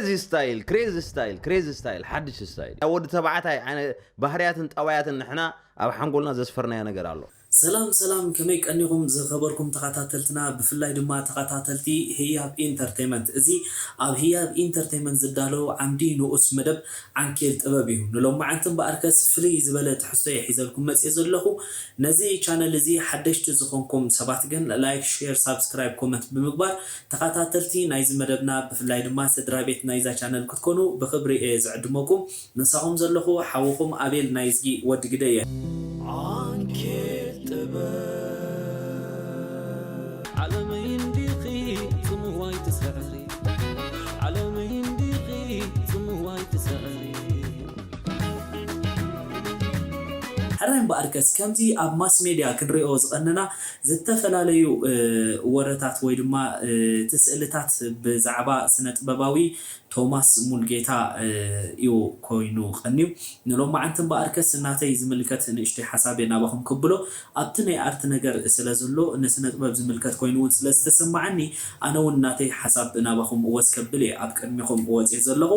Crazy style, crazy style, crazy style, ሓድሽ style። ኣብ ወዲ ተባዕታይ ዓይነ ባህርያትን ጠባያትን ንሕና ኣብ ሓንጎልና ዘስፈርናዮ ነገር ኣሎ። ሰላም ሰላም፣ ከመይ ቀኒኹም ዝኸበርኩም ተኸታተልትና፣ ብፍላይ ድማ ተኸታተልቲ ህያብ ኢንተርቴይመንት? እዚ ኣብ ህያብ ኢንተርቴይመንት ዝዳለው ዓምዲ ንኡስ መደብ ዓንኬል ጥበብ እዩ። ንሎማዓንቲ እምበኣርከስ ፍልይ ዝበለ ትሕዝቶ እየ ሒዘልኩም መፅየ ዘለኹ። ነዚ ቻነል እዚ ሓደሽቲ ዝኾንኩም ሰባት ግን ላይክ፣ ሼር፣ ሳብስክራይብ፣ ኮመንት ብምግባር ተኸታተልቲ ናይዚ መደብና፣ ብፍላይ ድማ ስድራ ቤት ናይዛ ቻነል ክትኮኑ ብኽብሪ እየ ዝዕድመኩም። ምሳኹም ዘለኹ ሓውኹም ኣቤል ናይዝጊ ወዲ ግደ እየ። ዓንኬል ጥበብ። ዓለመይ እንዲኺ ጽምዋይ ትስዕሪ፣ ዓለመይ እንዲኺ ጽምዋይ ትስዕሪ። ሕራይ እምበኣርከስ፣ ከምዚ ኣብ ማስ ሜድያ ክንሪኦ ዝቐነና ዝተፈላለዩ፣ እ፣ ወረታት ወይ ድማ፣ እ፣ እቲ ስእልታት ብዛዕባ ስነ ጥበባዊ ቶማስ ሙልጌታ፣ እ፣ እዩ ኮይኑ ቀንዩ። ንሎማዓንቲ እምበኣርከስ ናተይ ዝምልከት ንእሽተይ ሓሳብ እየ ናባኹም ከብሎ። ኣብቲ ናይ ኣርት ነገር ስለ ዘሎ፣ ንስነ ጥበብ ዝምልከት ኮይኑ እውን ስለ ዝተሰማዓኒ፣ ኣነ እውን ናተይ ሓሳብ ናባኹም ወስ ከብል እየ ኣብ ቅድሚኹም ወፅየ ዘለኹ።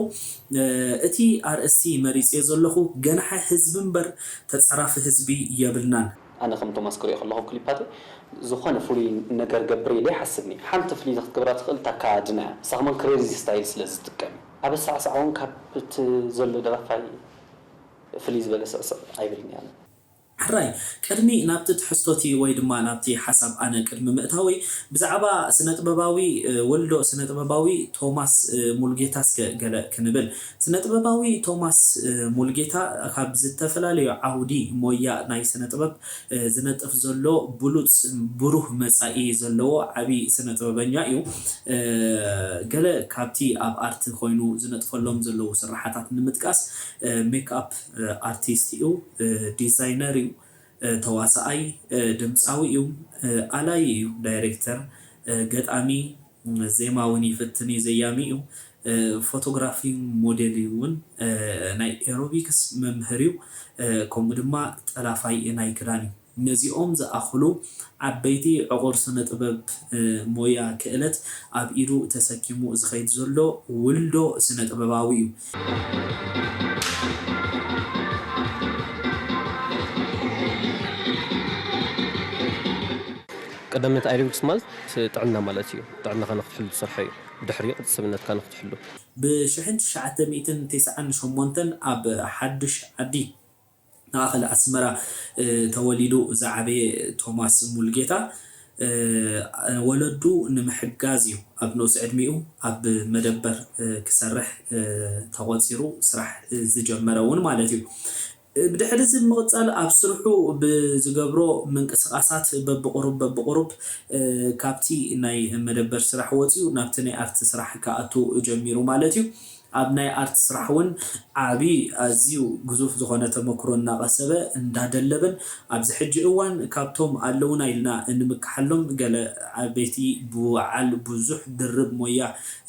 እ፣ እቲ ኣርእስቲ መሪፅየ ዘለኹ፣ ገንሐ ህዝቢ እምበር ተፃራፊ ህዝቢ የብልናን። ኣነ ከም ቶማስ ክሪኦ ከለኹ ክሊፓተይ ዝኾነ ፍሉይ ነገር ገብር ኢለ ይሓስብኒ። ሓንቲ ፍልይቲ ክትገብራ ትኽእል እታ ኣከዳድና እያ። ንሳ ከማን ክሬዚ ስታይል ስለ ዝጥቀም እዩ። ኣብ ኣሰዓስዓ እውን ካብ እቲ ዘሎ ደራፋይ ፍልይ ዝበለ ስዕስዕ ኣይብልን እየ ኣነ። ሕራይ፣ ቅድሚ ናብቲ ትሕዝቶቲ ወይ ድማ ናብቲ ሓሳብ ኣነ ቅድሚ ምእታወይ፣ ብዛዕባ ስነ ጥበባዊ፣ እ፣ ወልዶ ስነ ጥበባዊ ቶማስ፣ እ፣ ሙልጌታ እስከ ገለ ክንብል። ስነ ጥበባዊ ቶማስ፣ እ፣ ሙልጌታ ካብ ዝተፈላለዩ ዓውዲ ሞያ ናይ ስነ ጥበብ፣ እ፣ ዝነጥፍ ዘሎ ብሉጽ ብሩህ መጻኢ ዘለዎ ዓቢ ስነ ጥበበኛ እዩ። እ፣ ገለ ካብቲ ኣብ ኣርት ኮይኑ ዝነጥፈሎም ዘለዉ ስራሓታት ንምጥቃስ፣ እ፣ ሜክኣፕ፣ እ፣ ኣርቲስት እዩ፣ እ፣ ዲዛይነር እዩ፣ እ፣ ተዋሳኣይ፣ እ፣ ድምጻዊ እዩ፣ እ፣ ኣላይ እዩ፣ ዳይሬክተር፣ እ፣ ገጣሚ፣ ዜማ እውን ይፍትን እዩ፣ ዘያሚ እዩ። እ፣ ፎቶግራፊ ሞዴል እዩ እውን። እ፣ ናይ ኤሮቢክስ መምህር እዩ። እ፣ ከምኡ ድማ ጠላፋይ ናይ ክዳን እዩ። ነዚኦም ዝኣኽሉ ዓበይቲ ዕቑር ስነ ጥበብ፣ እ፣ ሞያ ክእለት ኣብ ኢዱ ተሰኪሙ ዝኸይድ ዘሎ ውልዶ ስነ ጥበባዊ እዩ። ቀዳመት ኣይሮቢክስ ማለት ጥዕና ማለት እዩ። ጥዕናኻ ንክትሕሉ ትሰርሖ እዩ። ብድሕሪኡ ቅርጺ ሰብነትካ ንክትሕሉ። ብሽሕን ትሽዓተ ሚእትን ተስዓን ሸሞንተን ኣብ ሓዱሽ ዓዲ ማእኸል ኣስመራ፣ እ፣ ተወሊዱ ዝዓበየ ቶማስ ሙልጌታ፣ እ፣ ወለዱ ንምሕጋዝ እዩ ኣብ ንኡስ ዕድሚኡ ኣብ መደበር፣ እ፣ ክሰርሕ፣ እ፣ ተቖጺሩ ስራሕ፣ እ፣ ዝጀመረ እውን ማለት እዩ። ብድሕሪ እዚ ብምቕጻል ኣብ ስርሑ ብዝገብሮ ምንቅስቓሳት በብቑሩብ በብቑሩብ፣ እ፣ ካብቲ ናይ መደበር ስራሕ ወጺኡ ናብቲ ናይ ኣርት ስራሕ ክኣቱ ጀሚሩ ማለት እዩ። ኣብ ናይ ኣርት ስራሕ እውን ዓቢ ኣዝዩ ግዙፍ ዝኾነ ተመክሮ እናቐሰበ እንዳደለበን ኣብዚ ሕጂ እዋን ካብቶም ኣለውና ኢልና እንምክሓሎም ገለ ዓበይቲ ብዓል ብዙሕ ድርብ ሞያ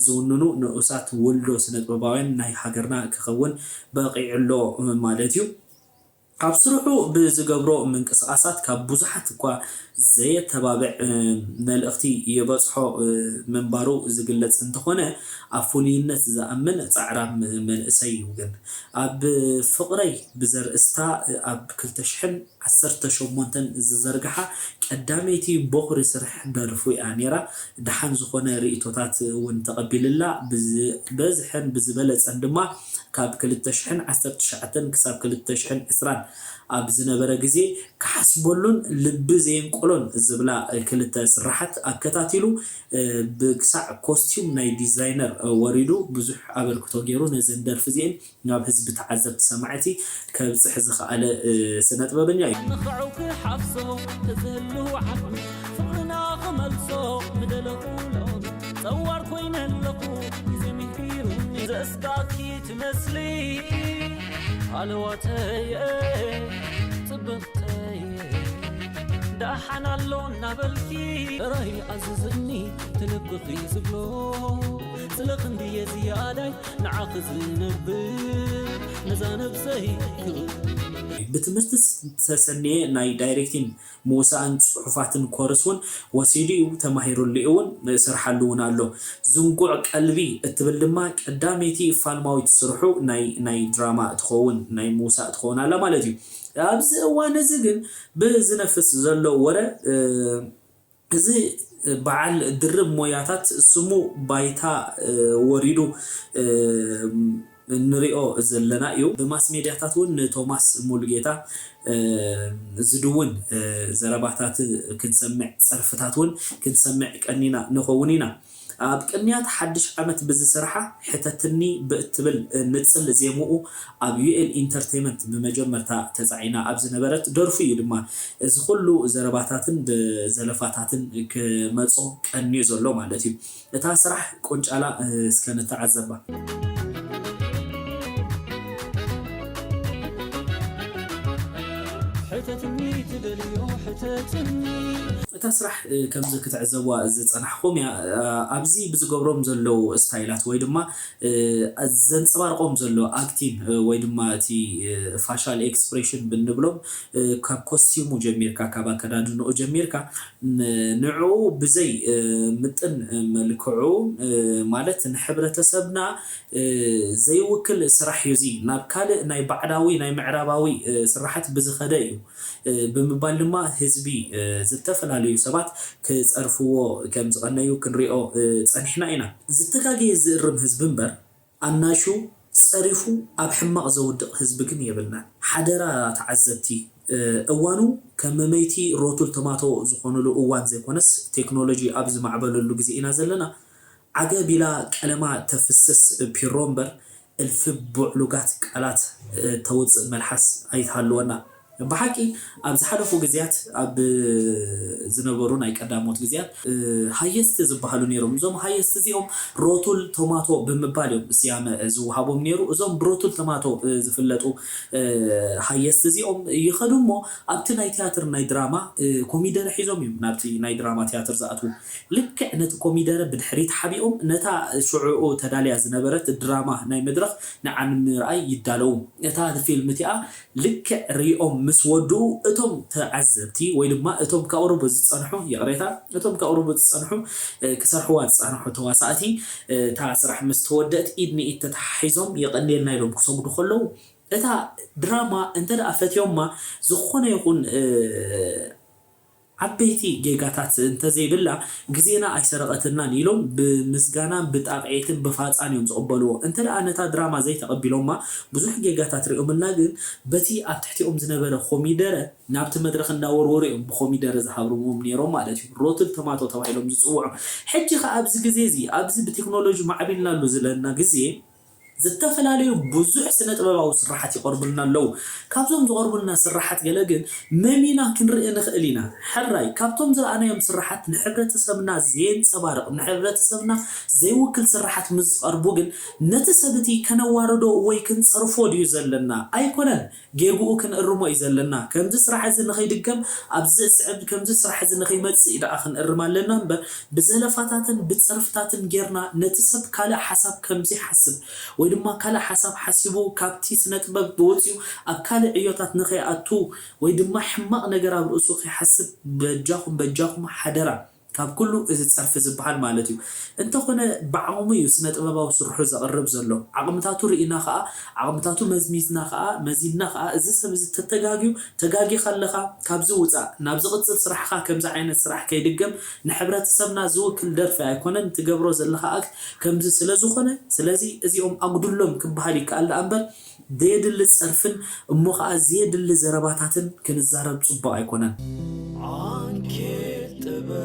ዝውንኑ ንኡሳት ውልዶ ስነጥበባውያን ናይ ሃገርና ክኸውን በቒዑ ኣሎ ማለት እዩ። ኣብ ስርሑ ብዝገብሮ ምንቅስቓሳት ካብ ብዙሓት እኳ ዘየተባብዕ መልእኽቲ ይበፅሖ ምንባሩ ዝግለፅ እንተኾነ ኣብ ፍሉይነት ዝኣምን ፃዕራም መንእሰይ እዩ። ግን ኣብ ፍቕረይ ብዘርእስታ ኣብ ክልተ ሽሕን ዓሰርተ ሸሞንተን ዝዘርግሓ ቀዳመይቲ ቦኽሪ ስራሕ ደርፉ እያ ነይራ። ደሓን ዝኾነ ርእይቶታት እውን ተቐቢልላ ብዝበዝሐን ብዝበለፀን ድማ ካብ ክልተ ሽሕን ዓሰርተ ትሽዓተን ክሳብ ክልተ ሽሕን ዕስራን ኣብ ዝነበረ ግዜ ክሓስበሉን ልቢ ዘየንቆሎን ዝብላ ክልተ ስራሓት ኣከታቲሉ ብክሳዕ ኮስቲዩም ናይ ዲዛይነር ወሪዱ ብዙሕ ኣበርክቶ ገይሩ ነዘን ደርፊ እዚኤን ናብ ህዝቢ ተዓዘብቲ ሰማዕቲ ከብፅሕ ዝኸኣለ ስነ ጥበበኛ እዩ። ንኽዑ ክሓፍሶ ተዝህሉ ዓቕሚ ፍቕርና ክመልሶ ምደለኹ ሎሚ ጸዋር ኮይነ ኣለኹ ግዜ ምሂሩኒ ዘስጋእኪ ትመስሊ ሃለዋተየ ጽብቕተየ ደሓን ኣሎ እናበልኪ ጥራይ ኣዝዝኒ ትልብኺ ዝብሎ ስለ ክንድየ ዝያዳይ ንዓኺ ዝነብር ነዛ ነብሰይ ክብል ብትምህርቲ ዝተሰነየ ናይ ዳይሬክቲን ምውሳእን ጽሑፋትን ኮርስ እውን ወሲዱ እዩ፣ ተማሂሩሉ እውን ይሰርሓሉ እውን ኣሎ። ዝንጉዕ ቀልቢ እትብል ድማ ቀዳመይቲ ፋልማዊት ስርሑ ናይ ናይ ድራማ ትኸውን፣ ናይ ምውሳእ ትኸውን ኣላ ማለት እዩ። ኣብዚ እዋን እዚ ግን ብዝነፍስ ዘሎ ወረ እዚ በዓል ድርብ ሞያታት ስሙ ባይታ ወሪዱ ንሪኦ ዘለና እዩ። ብማስ ሜድያታት እውን ንቶማስ ሙሉጌታ ዝድውን ዘረባታት ክንሰምዕ፣ ፀርፍታት እውን ክንሰምዕ ቀኒና ንኸውን ኢና። ኣብ ቅንያት ሓድሽ ዓመት ብዝስርሓ ሕተትኒ ብእትብል ንፅል ዜምኡ ኣብ ዩኤል ኢንተርቴይመንት ብመጀመርታ ተፃዒና ኣብ ዝነበረት ደርፉ እዩ ድማ እዚ ኩሉ ዘረባታትን ዘለፋታትን ክመፆ ቀንዩ ዘሎ ማለት እዩ። እታ ስራሕ ቁንጫላ እስከ ንተዓዘባ። ሕተትኒ ትደልዮ ሕተትኒ። እታ ስራሕ ከምዚ ክትዕዘብዋ ዝፀናሕኹም እያ። ኣብዚ ብዝገብሮም ዘለዉ ስታይላት ወይ ድማ ዘንፀባርቆም ዘሎ ኣክቲንግ ወይ ድማ እቲ ፋሻል ኤክስፕሬሽን ብንብሎም ካብ ኮስቲሙ ጀሚርካ ካብ ኣከዳድንኡ ጀሚርካ ንዕኡ ብዘይ ምጥን መልክዑ ማለት ንሕብረተሰብና ዘይውክል ስራሕ እዩ እዚ፣ ናብ ካልእ ናይ ባዕዳዊ ናይ ምዕራባዊ ስራሓት ብዝኸደ እዩ ብምባል ድማ ህዝቢ ዝተፈላለዩ ሰባት ክፀርፍዎ ከም ዝቐነዩ ክንሪኦ ፀኒሕና ኢና። ዝተጋገየ ዝእርም ህዝቢ እምበር ኣናሹ ፀሪፉ ኣብ ሕማቕ ዘውድቕ ህዝቢ ግን የብልናን። ሓደራ ተዓዘብቲ፣ እዋኑ ከም መመይቲ ሮቱል ተማቶ ዝኾኑሉ እዋን ዘይኮነስ ቴክኖሎጂ ኣብ ዝማዕበለሉ ግዜ ኢና ዘለና። ዓገብ ኢላ ቀለማ ተፍስስ ፒሮ እምበር እልፊ ብዕሉጋት ቃላት ተውፅእ መልሓስ ኣይትሃልወና። ብሓቂ ኣብ ዝሓለፉ ግዜያት ኣብ ዝነበሩ ናይ ቀዳሞት ግዜያት ሃየስት ዝበሃሉ ነይሮም። እዞም ሃየስት እዚኦም ሮቱል ቶማቶ ብምባል እዮም ስያመ ዝወሃቦም ነይሩ። እዞም ብሮቱል ቶማቶ ዝፍለጡ ሃየስት እዚኦም ይኸዱ እሞ ኣብቲ ናይ ቲያትር ናይ ድራማ ኮሚደረ ሒዞም እዮም ናብቲ ናይ ድራማ ቲያትር ዝኣትዉ። ልክዕ ነቲ ኮሚደረ ብድሕሪት ሓቢኦም ነታ ሽዑኡ ተዳልያ ዝነበረት ድራማ ናይ መድረኽ ንዓን ምርኣይ ይዳለዉ። እታ ፊልም እቲኣ ልክዕ ሪኦም ምስ ወድኡ እቶም ተዓዘብቲ ወይ ድማ እቶም ከቕርቡ ዝጸንሑ፣ ይቕሬታ፣ እቶም ከቕርቡ ዝጸንሑ ክሰርሕዋ ዝጸንሑ ተዋሳእቲ እታ ስራሕ ምስ ተወደእት ኢድ ንኢድ ተተሓሒዞም የቐንየልና ኢሎም ክሰግዱ ከለዉ እታ ድራማ እንተ ደኣ ፈትዮማ ዝኾነ ይኹን ዓበይቲ ጌጋታት እንተዘይብላ ግዜና ኣይሰረቐትልናን ኢሎም ብምስጋናን ብጣቕዒትን ብፋጻን እዮም ዝቕበልዎ። እንተ ደኣ ነታ ድራማ ዘይተቐቢሎማ ብዙሕ ጌጋታት ሪኦምልና ግን በቲ ኣብ ትሕቲኦም ዝነበረ ኮሚደረ ናብቲ መድረኽ እንዳወርወሩ እዮም ብኮሚደረ ዝሃብርዎም ነይሮም ማለት እዩ። ሮትል ተማቶ ተባሂሎም ዝጽውዑ። ሕጂ ኸኣ ኣብዚ ግዜ እዚ ኣብዚ ብቴክኖሎጂ ማዕቢልናሉ ዘለና ግዜ ዝተፈላለዩ ብዙሕ ስነ ጥበባዊ ስራሓት ይቐርቡልና ኣለዉ። ካብዞም ዝቐርቡልና ስራሓት ገለ ግን መሚና ክንርኢ ንኽእል ኢና። ሕራይ ካብቶም ዝረኣናዮም ስራሓት ንሕብረተሰብና ዘየንጸባርቕ ንሕብረተሰብና ዘይውክል ስራሓት ምስ ዝቐርቡ ግን ነቲ ሰብ እቲ ከነዋርዶ ወይ ክንጸርፎ ድዩ ዘለና? ኣይኮነን። ጌግኡ ክንእርሞ እዩ ዘለና። ከምዚ ስራሕ እዚ ንኸይድገም ኣብዚ ስዕብ ከምዚ ስራሕ እዚ ንኸይመጽእ ደኣ ክንእርም ኣለና እምበር ብዘለፋታትን ብጸርፍታትን ጌርና ነቲ ሰብ ካልእ ሓሳብ ከምዘይሓስብ ወይ ድማ ካልእ ሓሳብ ሓሲቡ ካብቲ ስነ ጥበብ ወጺኡ ኣብ ካልእ ዕዮታት ንኸይኣቱ ወይ ድማ ሕማቕ ነገር ኣብ ርእሱ ከይሓስብ በጃኹም በጃኹም ሓደራ። ካብ ኩሉ እዚ ጸርፊ ዝበሃል ማለት እዩ። እንተኾነ ብዓቕሙ እዩ ስነ ጥበባዊ ስርሑ ዘቕርብ ዘሎ። ዓቕምታቱ ርኢና ኸኣ ዓቕምታቱ መዝሚዝና ኸኣ መዚንና ኸኣ እዚ ሰብ እዚ ተተጋግዩ ተጋጊኻ ኣለኻ ካብዚ ውጻእ ናብ ዝቕጽል ስራሕኻ ከምዚ ዓይነት ስራሕ ከይድገም ንሕብረተሰብና ዝውክል ደርፊ ኣይኮነን ትገብሮ ዘለኻ ኣክት ከምዚ ስለ ዝኾነ ስለዚ እዚኦም ኣጉድሎም ክበሃል ይከኣል ደኣ እምበር ዘየድሊ ጸርፍን እሞ ኸኣ ዘየድሊ ዘረባታትን ክንዛረብ ጽቡቕ ኣይኮነን። ዓንኬል ጥበብ።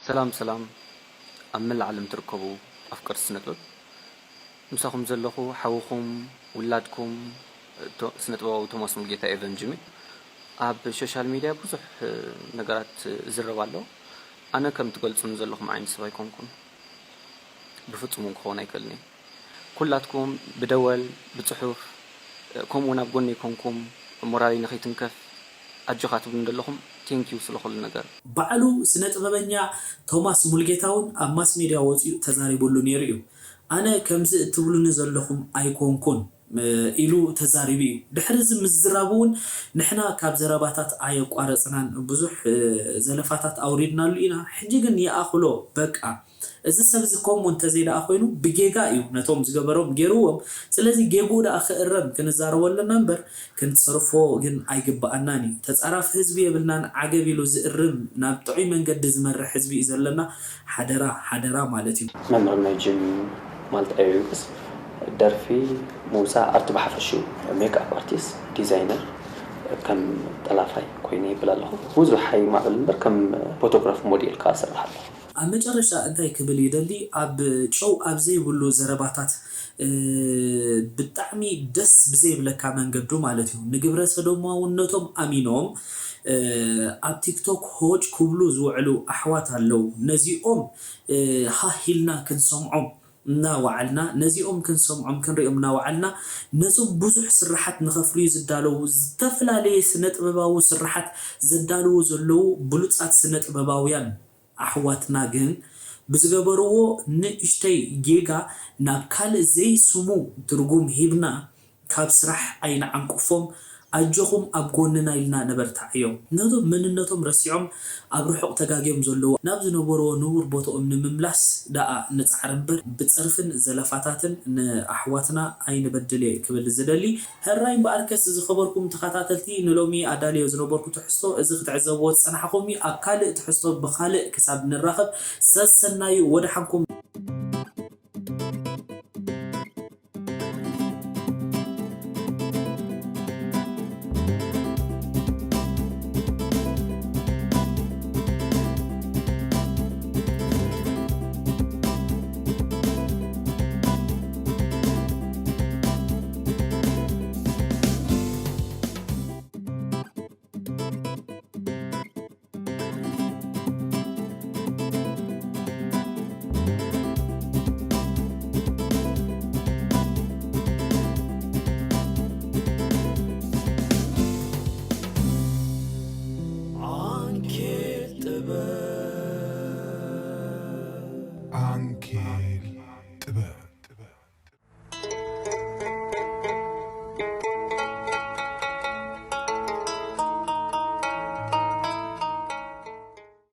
ሰላም ሰላም ኣብ መላእ ዓለም ትርከቡ ኣፍቀርቲ ስነ ጥበብ ምሳኹም ዘለኹ ሓውኹም ውላድኩም ስነ ጥበባዊ ቶማስ ሙልጌታ ኤቨን ጅሚ ኣብ ሶሻል ሚድያ ብዙሕ ነገራት ዝረብ ኣሎ ኣነ ከም ትገልፁኒ ዘለኹም ዓይነት ሰብ ኣይኮንኩን ብፍፁም እውን ክኸውን ኣይክእልን እየ ኩላትኩም ብደወል ብፅሑፍ ከምኡ እውን ኣብ ጎነይ ኮንኩም ሞራለይ ንኸይትንከፍ ኣጆኻ ትብሉኒ ዘለኹም ቴንኪዩ ስለኹሉ ነገር። ባዕሉ ስነ ጥበበኛ ቶማስ ሙልጌታ እውን ኣብ ማስ ሜድያ ወፂኡ ተዛሪቡሉ ነይሩ እዩ። ኣነ ከምዚ እትብሉኒ ዘለኹም ኣይኮንኩን ኢሉ ተዛሪቡ እዩ። ድሕሪ እዚ ምዝራቡ እውን ንሕና ካብ ዘረባታት ኣየቋረፅናን፣ ብዙሕ ዘለፋታት ኣውሪድናሉ ኢና። ሕጂ ግን ይኣኽሎ በቃ። እዚ ሰብ እዚ ከምኡ እንተዘይ ደኣ ኮይኑ ብጌጋ እዩ ነቶም ዝገበሮም ገይርዎም። ስለዚ ጌግኡ ደኣ ክእረም ክንዛረቦ ኣለና እምበር ክንፀርፎ ግን ኣይግበኣናን እዩ። ተፃራፊ ህዝቢ የብልናን። ዓገብ ኢሉ ዝእርም ናብ ጥዑይ መንገዲ ዝመርሕ ህዝቢ እዩ ዘለና። ሓደራ ሓደራ ማለት እዩ። መምህር ነጅም ማለት ኣዮብስ ደርፊ ምውፃእ ኣርት ብሓፈሽኡ ሜክኣፕ ኣርቲስት ዲዛይነር ከም ጠላፋይ ኮይነ ይብል ኣለኹ። ብዙሕ ኣይማዕብል እምበር ከም ፎቶግራፍ ሞዴል ከዓ እሰርሕ ኣለኹ። ኣብ መጨረሻ እንታይ ክብል ይደሊ፣ ኣብ ጨው ኣብ ዘይብሉ ዘረባታት ብጣዕሚ ደስ ብዘይብለካ መንገዱ ማለት እዩ። ንግብረ ሰዶማውነቶም ኣሚኖም ኣብ ቲክቶክ ሆጭ ክብሉ ዝውዕሉ ኣሕዋት ኣለዉ። ነዚኦም ሃህ ኢልና ክንሰምዖም እናወዓልና ነዚኦም ክንሰምዖም ክንሪኦም እናወዓልና ነዞም ብዙሕ ስራሓት ንኸፍርዩ ዝዳለዉ ዝተፈላለየ ስነ ጥበባዊ ስራሓት ዘዳልዉ ዘለዉ ብሉፃት ስነ ጥበባውያን ኣሕዋትና ግን ብዝገበርዎ ንእሽተይ ጌጋ ናብ ካልእ ዘይስሙ ትርጉም ሂብና ካብ ስራሕ ኣይንዓንቅፎም። ኣጆኹም ኣብ ጎንና ኢልና ነበርትዓዮም። ነቶም መንነቶም ረሲዖም ኣብ ርሑቕ ተጋግዮም ዘለዉ ናብ ዝነበርዎ ንቡር ቦትኦም ንምምላስ ደኣ ንጽዓር እምበር ብጸርፍን ዘለፋታትን ንኣሕዋትና ኣይንበድል እየ ክብል ዝደሊ። ሕራይ እምበኣርከስ ዝኸበርኩም ተኸታተልቲ ንሎሚ ኣዳልዮ ዝነበርኩ ትሕዝቶ እዚ ክትዕዘብዎ ዝጸናሕኹም እዩ። ኣብ ካልእ ትሕዝቶ ብኻልእ ክሳብ ንራኸብ ሰሰናዩ ወደሓንኩም። ዓንኬል ጥበብ። ዓንኬል ጥበብ።